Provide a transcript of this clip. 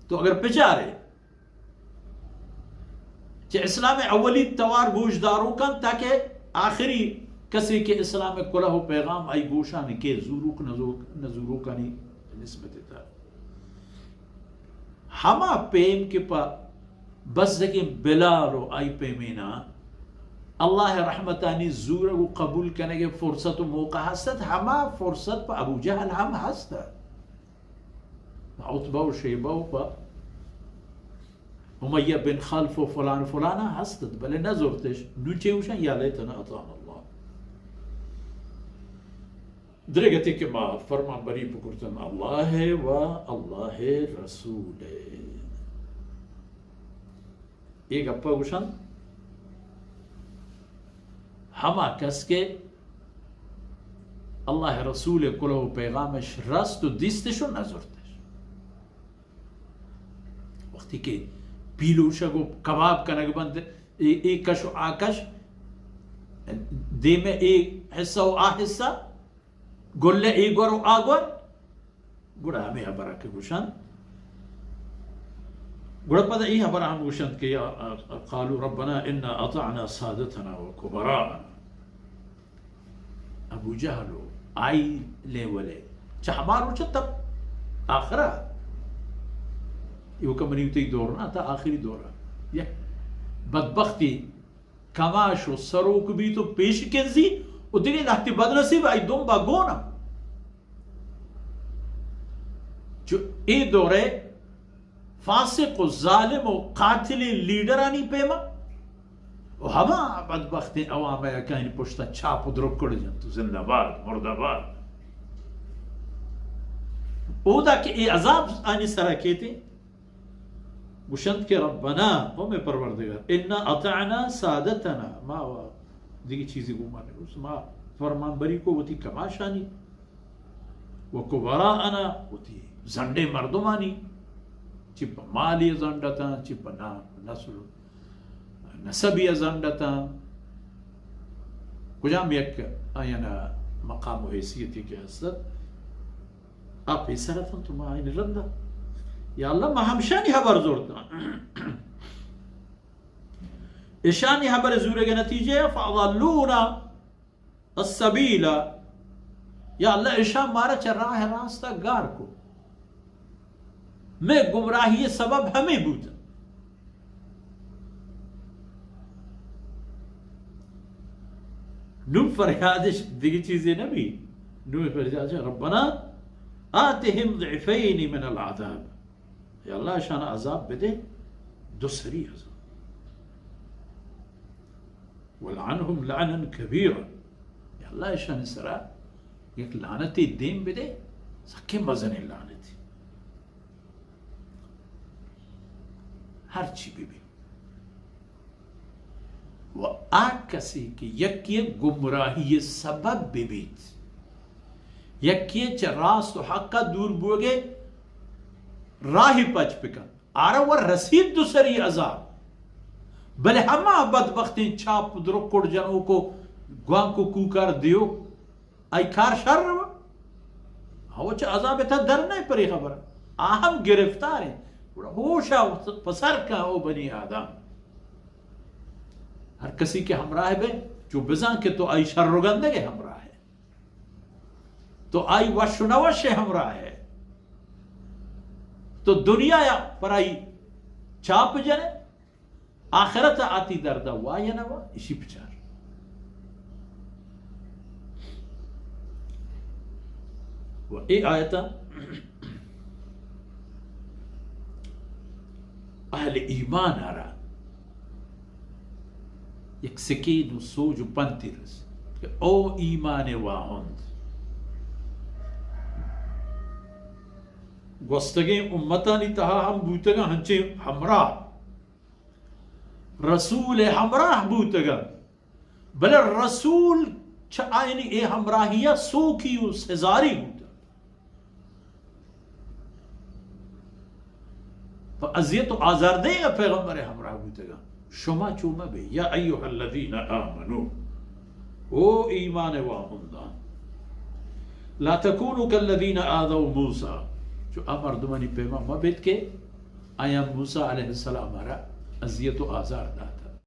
تو اگر پچارے چہ اسلام اولی توار گوش داروکاں تاکہ آخری کسے کہ اسلام کلہ و پیغام آئی گوشانی کہ زوروک نزوک، نزوروکانی نسبت تا ہما پیم کہ پہ بزگیں بلال و آئی پیمینا اللہ رحمتانی زورگ و قبول کنگ فرصت و موقع ہستت، ہما فرصت پہ ابو جہل ہم ہستت۔ عتبہ و شیبہ و پہ امیہ بن خلف و فلان فلانا ہستت، بلے نہ زرتش۔ نو چے گوشن؟ یا لیتنا اطعنا اللہ۔ درگتی کہ ما فرمان بری بکرتن اللہ و اللہ رسول۔ اے گپا گوشن ہما کس کہ اللہ رسول کلہ و پیغامش رست و دیستش و نزرتش۔ وقتی کہ پیلوشگ و کباب کنگ بنت، اے، اے کش و آ کش، دیم اے حصہ و آ حصہ، گلہ اے گور و آ گور، گڑا ہمے حبرہ کہ گوشنت، گڑا پدا اے حبرہ ہم گوشنت کہ یا، قالوا ربنا انا اطعنا سادتنا و کبراءنا۔ ابو جہل و آئی لیولے چہ ہما روچ تب آخرا، ایوکا منی و تئی دور نہ تا، آخری دورا یک بدبختی کماش و سروک بیت و پیش کنزی و دگہ لہتی بدنصیب آئی دمبا گونا۔ چو اے دورے فاسق و ظالم و قاتلیں لیڈرانی پیما و ہما بدبختیں عوام ء کہ آیانی پشتا چاپ و درکڑ جنت و زندہ باد، مردہ باد۔ اودا کہ اے عذاب آنی سرا کیتیں، گوشنت کہ ربنا، او مئے پروردگار، انا اطعنا سادتنا، ما و دگہ چیزی گوما نگوشت، ما فرمانبری کو وتی کماشانی، و کبراءنا، وتی زنڈیں مردمانی، چی پہ مالی زنڈ اتاں، چی پہ نا-، نسل، نسبی زنڈ اتاں، کجام یک آیانا مقام و حیثیتی کہ ہستت، آ پیسر اتاں تو ما آیانی رندا۔ یا اللہ، ما ہمشانی حبر زرتاں۔ اشانی حبر زورگ نتیجہ فاضلونا السبیل، یا اللہ، اشاں مارا چہ راہ راستا گار کو۔ مئے گمراہی سبب ہمے بوت۔ نو فریادش دگہ چیزے نہ بی۔ نو فریادش، ربنا آتهم ضعفین من العذاب۔ یا اللہ، اشان عذاب بدے، دو سری عذاب۔ ولعنهم لعنا کبیرا۔ یا اللہ، اشان سرا یک لعنتے دیم بدے، سکیں مزنیں لعنتے۔ ہر چی ببی۔ و آ کسی کہ یکی گمراہی سبب ببیت، یکی چہ راست و حق دور بوگے راہی پچ بکن، آرا و رسید دو سری عذاب۔ بلے ہما بدبختیں چاپ درکڑ جنوک و گوانک و کوکار دیوک، آئی کار شر رو۔ ہو چہ عذاب تا در نہ پری خبر۔ آ ہم گرفتار ہیں۔ گڑا ہوشا پسر کن او بنی آدم۔ ہر کسی کہ ہمراہ بے، چو بزان کہ تو آئی شر و گندگ ہمراہ ہے۔ تو آئی وش و نوش ہمراہ ہے۔ تو دنیا یا پر آئی چاپ جنے، آخرت آتی درد وا یا نہ وا، اشی بچار۔ و اے آیت اہل ایمان آرا یک سکین و سوج و پنتی رس کہ او ایمان واہند، گوستگیں امتانی تہا ہم بوتگاں ہنچیں ہمراہ، رسول ہمراہ بوتگاں، بلے رسول چہ آیانی اے ہمراہی ء سوکی و سزاری بوتگ۔ پہ اذیت و آزار دئیگ ء پیغمبر ہمراہ بوتگاں۔ شما چو مہ بے، یا ایھا الذین آمنوا، او ایمان واہندان، لا تکونوا کالذین آذوا موسی، چو آ مردمانی پیما مہ بیت کہ آیاں موسی علیہ السلام ءَ را اذیت و آزار دات۔